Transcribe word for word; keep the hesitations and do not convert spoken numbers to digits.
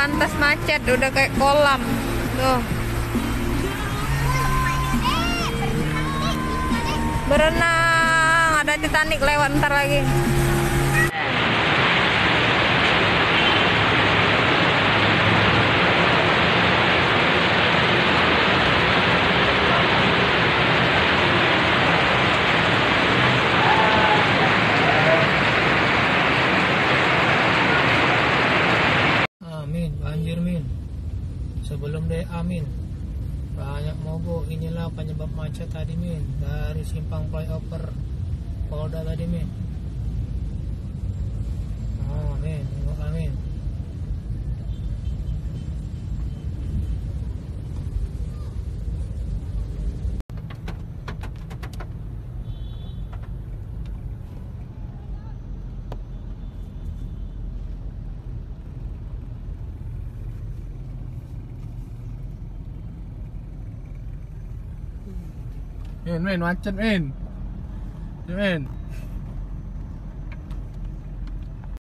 Pantas macet, udah kayak kolam. Tuh. Berenang, ada Titanic lewat ntar lagi. Ah, Min, banjir, Min. Sebelum D A, Min. Banyak mogok, inilah penyebab macet tadi, Min. Dari simpang flyover Polda tadi, Min. Oh, Min, tengoklah, Min. Min, Min, macet, Min. Min.